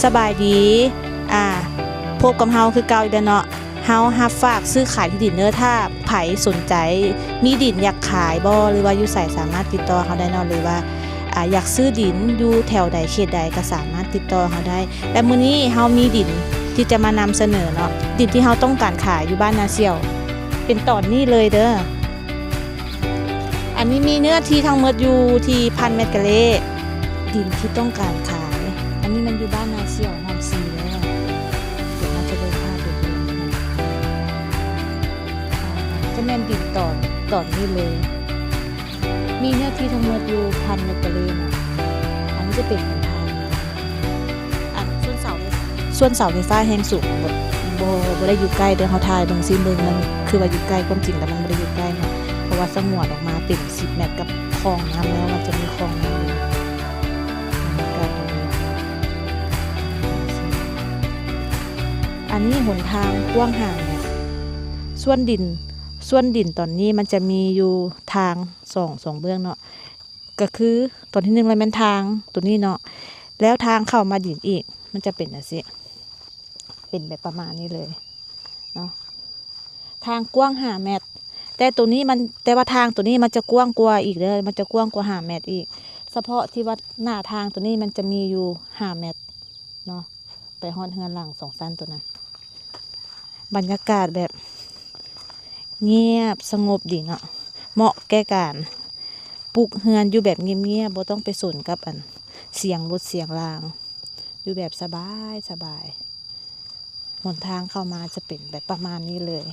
ສະບາຍດີ ອ່າ ພົບກັບເຮົາຄືເກົ່າອີກແລ້ວເນາະ. ເຮົາຮັບຝາກຊື້ຂາຍທີ່ດິນເດີ. ຖ້າໃຜສົນໃຈ ມີດິນຢາກຂາຍບໍ່ ຫຼືວ່າຢູ່ໃສ ສາມາດຕິດຕໍ່ເຮົາໄດ້ເນາະ ຫຼືວ່າ ອ່າ ຢາກຊື້ດິນຢູ່ແຖວໃດເຂດໃດ ກໍສາມາດຕິດຕໍ່ເຮົາໄດ້. ແລະ ມື້ນີ້ເຮົາມີດິນທີ່ຈະມານຳສະເໜີເນາະ, ດິນທີ່ເຮົາຕ້ອງການຂາຍຢູ່ບ້ານນາສ່ຽວ ເປັນຕອນນີ້ເລີຍເດີ. ອັນນີ້ມີເນື້ອທີ່ທັງໝົດຢູ່ທີ່ພັນແມັດກາເລ. ດິນທີ່ຕ້ອງການຂາຍ ອັນນີ້ມັນຢູ່ບ້ານນາສ່ຽວ ນອນຊີເດີ. ດຽວເຮົາຈະເດີນພາໄປເບິ່ງ ຈະແມ່ນດິນຕອນ ຕອນນີ້ເລີຍ. ມີເນື້ອທີ່ທັງໝົດຢູ່ພັນແມັດກາເລເນາະ. ອັນນີ້ຈະເປັນຫົນທາງ. ອັນສ່ວນເສົາ ສ່ວນເສົາໄຟຟ້າແຮງສູງ ບໍ່ ບໍ່ ບໍ່ໄດ້ຢູ່ໃກ້ເດີ. ເຮົາຖ່າຍເບິ່ງຊິເບິ່ງ ມັນຄືວ່າຢູ່ໃກ້, ຄວາມຈິງແລ້ວມັນບໍ່ໄດ້ຢູ່ໃກ້ເນາະ ເພາະວ່າສະຫງວນອອກມາເປັນສິບແມັດກັບຄອງນ້ຳແລ້ວ ມັນຈະມີຄອງນ້ຳຢູ່. ອັນນີ້ຫົນທາງກວ້າງຫ້າແມັດ. ສ່ວນດິນ ສ່ວນດິນຕອນນີ້ມັນຈະມີຢູ່ທາງສອງ ສອງເບື້ອງເນາະ. ກໍຄືຕອນທີໜຶ່ງລະແມ່ນທາງໂຕນີ້ເນາະ, ແລ້ວທາງເຂົ້າມາດິນອີກ ມັນຈະເປັນຈັ່ງຊີ້ ເປັນແບບປະມານນີ້ເລີຍເນາະ. ທາງກວ້າງຫ້າແມັດ ແຕ່ໂຕນີ້ມັນ ແຕ່ວ່າທາງໂຕນີ້ມັນຈະກວ້າງກວ່າອີກເດີ, ມັນຈະກວ້າງກວ່າຫ້າແມັດອີກ. ສະເພາະທີ່ວ່າໜ້າທາງໂຕນີ້ມັນຈະມີຢູ່ຫ້າແມັດເນາະ. ໄປຮອດເຮືອນຫຼັງສອງຊັ້ນໂຕນັ້ນ. ບັນຍາກາດແບບງຽບສະຫງົບດີເນາະ, ເໝາະແກ່ການປຸກເຮືອນຢູ່ແບບງຽບໆ, ບໍ່ຕ້ອງໄປສົນກັບອັນສຽງລົດສຽງລາງ, ຢູ່ແບບສະບາຍໆ. ຫົນທາງເຂົ້າມາຈະເປັນແບບປະມານນີ້ເລີຍ.